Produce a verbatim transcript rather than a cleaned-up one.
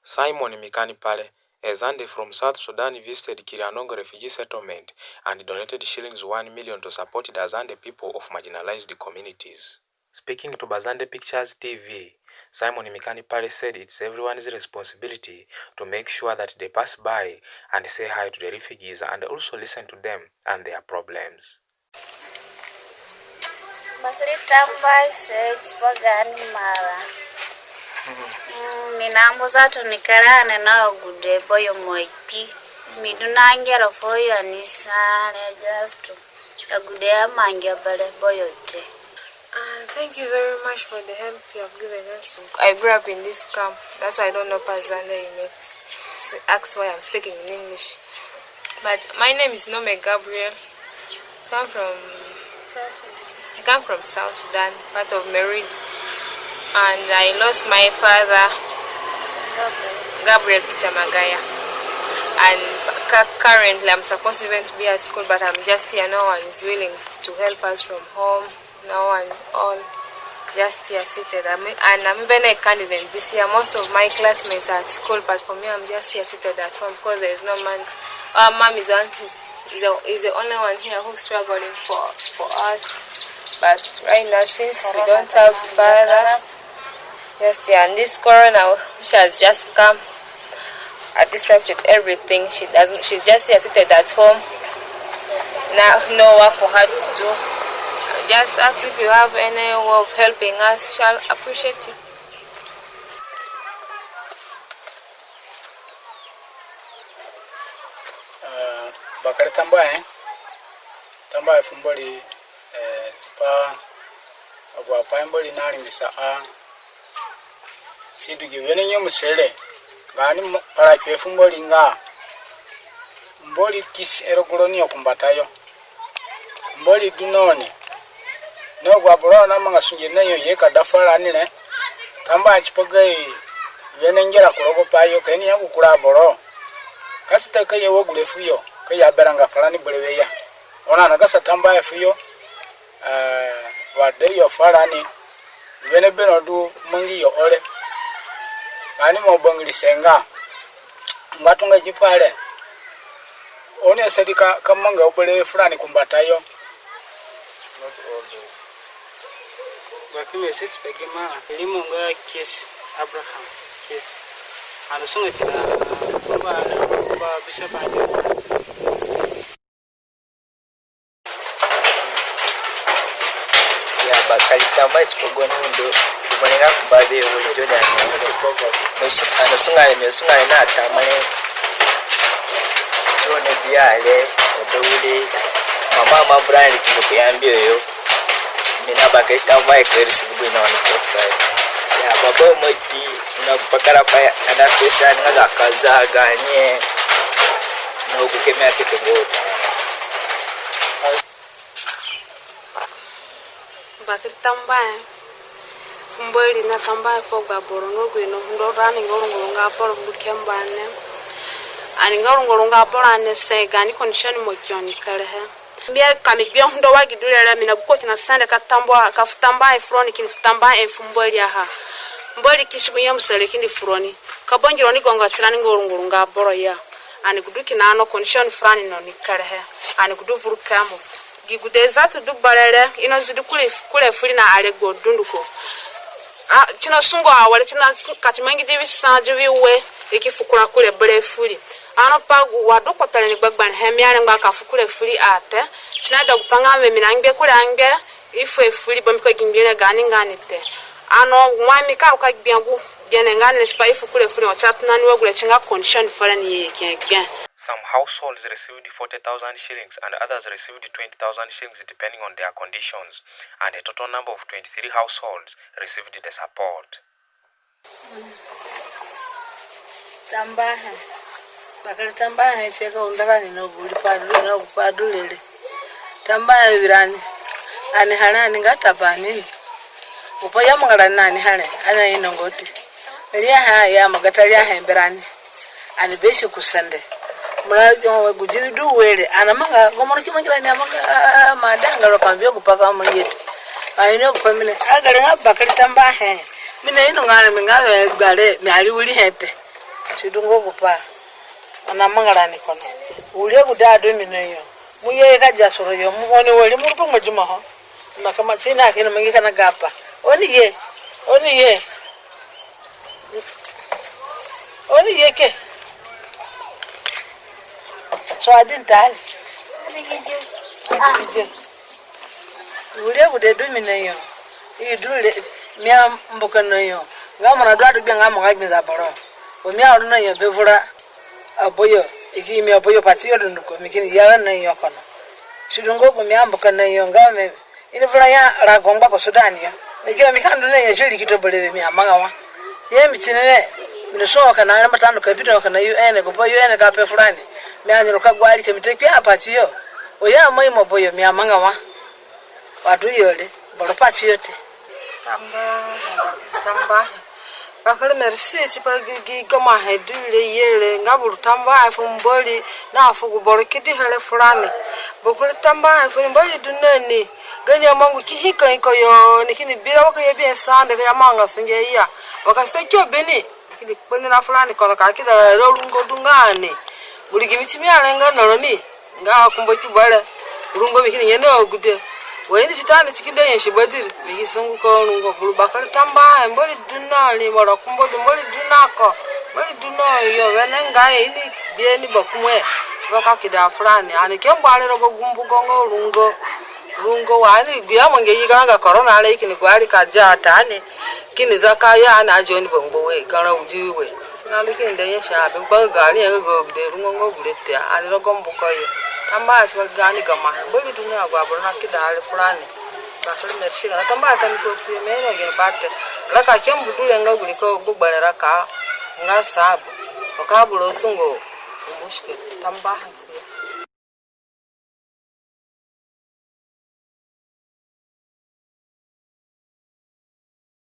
Simon Mikani Pare, a Zande from South Sudan, visited Kirianongo refugee settlement and donated shillings one million to support the Azande people of marginalized communities. Speaking to Bazande Pictures T V, Simon Mikani Pare said it's everyone's responsibility to make sure that they pass by and say hi to the refugees and also listen to them and their problems. Bakere tambuahe, si tipa gaani mara. Mm, mi nambuza toni kere ani na agude boyo mo kpi. Mi du na ngera fuo yo ni sa re just agude amangi abare boyo te. Uh, thank you very much for the help you have given us. I grew up in this camp. That's why I don't know Pazande. You may s- ask why I'm speaking in English. But my name is Nome Gabriel. Come from I come from South Sudan, part of Merid, and I lost my father, Gabriel Peter Magaya, and cu- currently I'm supposed even to be at school, but I'm just here. No one is willing to help us from home. No one, all just here seated. I'm, and I'm even a candidate this year. Most of my classmates are at school, but for me, I'm just here seated at home because there is no man. Our mom is one is is the, is the only one here who's struggling for for us. But right now, since we don't have father, just here, and this corona which has just come, I disrupted everything. She doesn't. She's just here seated at home. Now, no work for her to do. Just ask if you have any way of helping us. We shall appreciate it. Uh, bakere tambuahe, tambuahe fu Mbori, eh, tipa agu apai Mbori naringisa a Si du gi wene nyemuse re, gaani mo-, kparakpee fu Mbori nga, Mbori kisi rogo roni yo ku mbatayo. Mbori du na oni. Na agu aboro namanga sunge na yo ye ka da fu rani re. Tambuahe tipa gai wene ngera ku rogo pai yo ka ini ya gu kura aboro. Ka si ta ka ye wa gure fuyo, ka ya berãnga fu rani berewe ya. Oni anagasa tambuahe fuyo. Eh, wa de yo fu rani, wene berã du mangi yo ore. Ani mo bangiri senga. Ngbatunga gi pai re. Oni asadi ka, ka manga obere fu rani ku mbatayo. Not all those. But me sit pegima, rimo nga Kiss Abraham, Kiss. Ano sunga kina, ba, ba bisa pa. Ya, bakere tambuahe tipa gaoni undo, gu mo ni nga ku ba be wiri Jordan. Ano su-, ano sunga ni, mi sunga ni na tambuahe. Jordan bi are, o do wiri, mama, mama Brian, ki ku yambi yo. Mi na bakere tambuahe kere si bu gu ino ni ko fai. Ya, baba mo ki na bakara pa ya, ana pesa ni nga ga kaza ga ni. No, gu ke mi atete ngo. Bakere tambuahe fu Mbori na tambuahe fu agu aboro nga gu ino undo rani nga runguru nga boro gu ke mba ne. Ani nga runguru nga boro ane se gaani condition mo ki oni kerehe. Mi a ka mi gbia undo wa gi du re re, mi na gu ko kina sende ka tambua, ka fu tambuahe fu roni kini fu tambuahe fu Mbori a ha. Mbori kisi gu nyemuse re kini fu roni. Ka bangironi gonga tirani nga runguru nga boro ya. Ani gu du kina no condition fu rani no ni kerehe. Ani gu du vuru kemo. Gi gude zatu du berere, ino zidi kure, kure furi na aregbo dunduko. A, ti na sungo awere, ti na su-, ka ti mangi diwi sa, diwi ue, i ki fu kura kure bere furi. Ano pa gu wa du kpotore ni gbegberẽ he, mi arengba ka fu kure furi a te. Ti na da gu pa nga mi, mi na ngbe kure angbe, i fu e furi, bambiko gi ngbi re gaani nga ni te. Ano wa mi ka ru ka gbia gu gene nga ni re tipa i fu kure furi, o ti atona ni wa gure ti nga condition fere ni ye ye gbe. Some households received forty thousand shillings and others received twenty thousand shillings depending on their conditions, and a total number of twenty-three households received the support. Tambuahe. Bakere tambuahe tie ka undo rani no gu ri pa du, no gu pa du re re. Tambuahe wirani. Ani hare ani nga tabani. Gu pa ya manga rani na ani hare, ani ainonga te. Ri a ha ya magata ri a ha mbe rani. Ani be si ku sende. Mura yo we gu diwi du were. Ana manga, gu mo ki mangi rani amanga, ah, ma da nga ro pa mbia gu pa ka mangi te. Ani ino gu pa mi ni. Agare nga bakere tambuahe. Mi na ino nga mi nga we gare, mi ari wiri he te. Si du nga gu pai ani amanga rani kono. Wiri agude adu mi na yo. Mo ye ka dia soro yo. Mo oni wari mo ru pa ngbadimo ho. Na ka ma si na kina mangi kana gapa. Oni ye. Oni ye. Oni ye ke. So adin tani. Adin je. Wiri agude du mi na yo. I du re mi ambuka na yo. Nga mo na du adu gbe nga mo nga gbinza boro. Wa mi aru na yo be vura aboyo. I ki mi aboyo pati yo dunduko. Mi kini ya na yo kono. Si du nga gu mi ambuka na yo nga mi ini vura ya rago ngba ko Sudan yo. Mi ki mi ka ndu na yo si ri kito bere be mi amanga wa. Ye mi tini re. Mi ni so ka na re mata ndu ka bido ka na U N gu pa U N ka pe furani. Mi anyi ru ka gwari ka mi te kpi apati yo. Oya mo imo boyo mi amanga wa. Wa du yo re, boro pati yo te. Tambuahe, tambuahe. Bakere merci tipa gi, gi gamahe du re ye re, nga buru tambuahe fu Mbori, na fu gu boro ki dihe re furani. Bakere tambuahe fu Mbori du na ni, gani amangu ki hiko hiko yo, ni kini bi ra wa ka ye bi sande ka ya manga sunge ya. Wa ka si ta kio beni. Kini kponi ra furani kono ka kida ra rungo du nga ni. Gu ri gimi ti mi arenga na roni. Nga kumba ki bare. Rungo mi kini nye na agude. Wa ini ti tani ti kida nyasi badiri. Mi ki sungu ka rungo buru bakere tambuahe Mbori du na ni mara kumba du Mbori du na ko. Mbori du na yo wene nga ini bie ni bakumwe. Ba ka kida furani. Ani ke mbu ari rogo gumbu gongo rungo. Rungo wa ani gu ya mangi yi ga nga corona re i kini gu ari ka dia tani. Kini zaka ya ani ajo ni bangbo we, gara uji we. Si na lu kini de nyasa, be ngba ga ari ya nga ga gude rungo nga gure te, ani rogo mbu ko yo. Tambuahe tipa ga ani gamahe, Mbori du na agu aboro na kida ari furani. Bakere merci, gara tambuahe ka ni ko fu me no gini bate. Raka ke mbu du re nga gure ko gu bare raka, nga sabu. Wa ka buro sungo, mushkil, tambuahe.